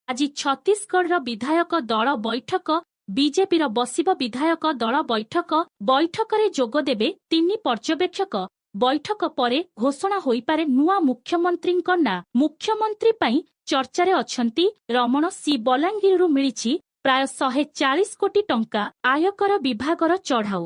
ଆଜି ଛତିଶଗଡ଼ର ବିଧାୟକ ଦଳ ବୈଠକ। ବିଜେପିର ବସିବ ବିଧାୟକ ଦଳ ବୈଠକ। ବୈଠକରେ ଯୋଗଦେବେ ତିନି ପର୍ଯ୍ୟବେକ୍ଷକ। ବୈଠକ ପରେ ଘୋଷଣା ହୋଇପାରେ ନୂଆ ମୁଖ୍ୟମନ୍ତ୍ରୀଙ୍କ ନାଁ। ମୁଖ୍ୟମନ୍ତ୍ରୀ ପାଇଁ ଚର୍ଚ୍ଚାରେ ଅଛନ୍ତି ରମଣ ସି। ବଲାଙ୍ଗୀରରୁ ମିଳିଛି ପ୍ରାୟ 140 କୋଟି ଟଙ୍କା। ଆୟକର ବିଭାଗର ଚଢ଼ାଉ।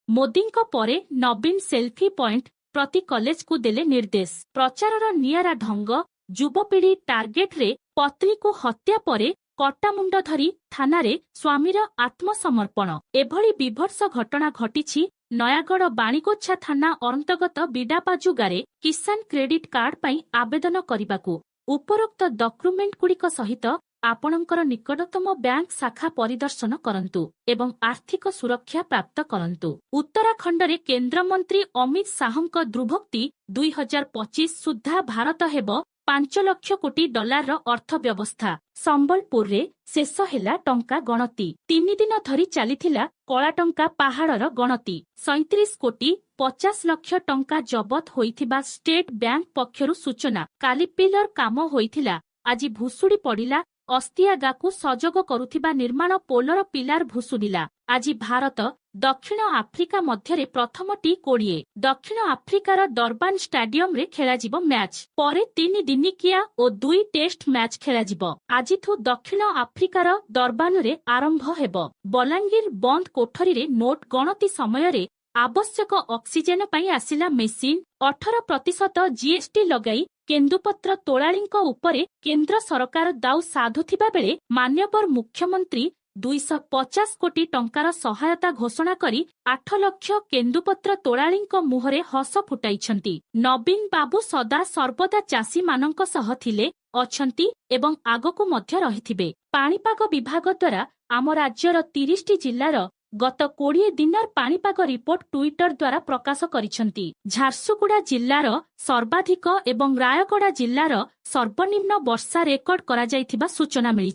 ମୋଦିଙ୍କ ପରେ ନବୀନ ସେଲ୍ଫି ପଏଣ୍ଟ, ପ୍ରତି କଲେଜକୁ ଦେଲେ ନିର୍ଦ୍ଦେଶ। ପ୍ରଚାରର ନିଆରା ଢଙ୍ଗ, ଯୁବପିଢ଼ି ଟାର୍ଗେଟରେ। ପତ୍ନୀକୁ ହତ୍ୟା ପରେ କଟାମୁଣ୍ଡ ଧରି ଥାନାରେ ସ୍ୱାମୀର ଆତ୍ମସମର୍ପଣ। ଏଭଳି ବୀଭତ୍ସ ଘଟଣା ଘଟିଛି ନୟାଗଡ଼ ବାଣିଗୋଛା ଥାନା ଅନ୍ତର୍ଗତ ବିଡାପାଜୁଗାରେ। କିଷାନ କ୍ରେଡିଟ୍ କାର୍ଡ ପାଇଁ ଆବେଦନ କରିବାକୁ ଉପରୋକ୍ତ ଡକ୍ୟୁମେଣ୍ଟଗୁଡ଼ିକ ସହିତ ଆପଣଙ୍କର ନିକଟତମ ବ୍ୟାଙ୍କ ଶାଖା ପରିଦର୍ଶନ କରନ୍ତୁ ଏବଂ ଆର୍ଥିକ ସୁରକ୍ଷା ପ୍ରାପ୍ତ କରନ୍ତୁ। ଉତ୍ତରାଖଣ୍ଡରେ କେନ୍ଦ୍ରମନ୍ତ୍ରୀ ଅମିତ ଶାହଙ୍କ ଦୃଢ଼ୋକ୍ତି, 2025 ସୁଦ୍ଧା ଭାରତ ହେବ 5 ଲକ୍ଷ କୋଟି ଡଲାରର ଅର୍ଥବ୍ୟବସ୍ଥା। ସମ୍ବଲପୁରରେ ଶେଷ ହେଲା ଟଙ୍କା ଗଣତି। 3 ଦିନ ଧରି ଚାଲିଥିଲା କଳାଟଙ୍କା ପାହାଡ଼ର ଗଣତି। 37 କୋଟି 50 ଲକ୍ଷ ଟଙ୍କା ଜବତ ହୋଇଥିବା ଷ୍ଟେଟ୍ ବ୍ୟାଙ୍କ ପକ୍ଷରୁ ସୂଚନା। କାଲି ପିଲର କାମ ହୋଇଥିଲା, ଆଜି ଭୁଶୁଡ଼ି ପଡ଼ିଲା। ଅସ୍ତିଆଗାକୁ ସଂଯୋଗ କରୁଥିବା ନିର୍ମାଣ ପୋଲର ପିଲାର ଭୁଶୁଡ଼ିଲା। ଆଜି ଭାରତ ଦକ୍ଷିଣ ଆଫ୍ରିକା ମଧ୍ୟରେ ପ୍ରଥମ ଟି-20। ଦକ୍ଷିଣ ଆଫ୍ରିକାର ଡରବାନ ଷ୍ଟାଡିୟମରେ ଖେଳାଯିବ ମ୍ୟାଚ୍। ପରେ 3 ଦିନିକିଆ ଓ ଦୁଇ ଟେଷ୍ଟ ମ୍ୟାଚ୍ ଖେଳାଯିବ। ଆଜିଠୁ ଦକ୍ଷିଣ ଆଫ୍ରିକାର ଡରବାନରେ ଆରମ୍ଭ ହେବ। ବଲାଙ୍ଗୀର ବନ୍ଦ କୋଠରୀରେ ନୋଟ୍ ଗଣତି ସମୟରେ ଆବଶ୍ୟକ ଅକ୍ସିଜେନ ପାଇଁ ଆସିଲା ମେସିନ୍। 18% ଜିଏସଟି ଲଗାଇ କେନ୍ଦୁପତ୍ର ତୋଳାଳୀଙ୍କ ଉପରେ କେନ୍ଦ୍ର ସରକାର ଦାଉ ସାଧୁଥିବା ବେଳେ ମାନ୍ୟବର ମୁଖ୍ୟମନ୍ତ୍ରୀ 250 କୋଟି ଟଙ୍କାର ସହାୟତା ଘୋଷଣା କରି 8 ଲକ୍ଷ କେନ୍ଦୁପତ୍ର ତୋଳାଳୀଙ୍କ ମୁହଁରେ ହସ ଫୁଟାଇଛନ୍ତି। ନବୀନ ବାବୁ ସଦା ସର୍ବଦା ଚାଷୀମାନଙ୍କ ସହ ଥିଲେ, ଅଛନ୍ତି ଏବଂ ଆଗକୁ ମଧ୍ୟ ରହିଥିବେ। ପାଣିପାଗ ବିଭାଗ ଦ୍ୱାରା ଆମ ରାଜ୍ୟର 30ଟି ଜିଲ୍ଲାର ଗତ 20 ଦିନର ପାଣିପାଗ ରିପୋର୍ଟ ଟ୍ୱିଟର ଦ୍ୱାରା ପ୍ରକାଶ କରିଛନ୍ତି। ଝାରସୁଗୁଡ଼ା ଜିଲ୍ଲାର ସର୍ବାଧିକ ଏବଂ ରାୟଗଡ଼ା ଜିଲ୍ଲାର ସର୍ବନିମ୍ନ ବର୍ଷା ରେକର୍ଡ କରାଯାଇଥିବା ସୂଚନା ମିଳିଛି।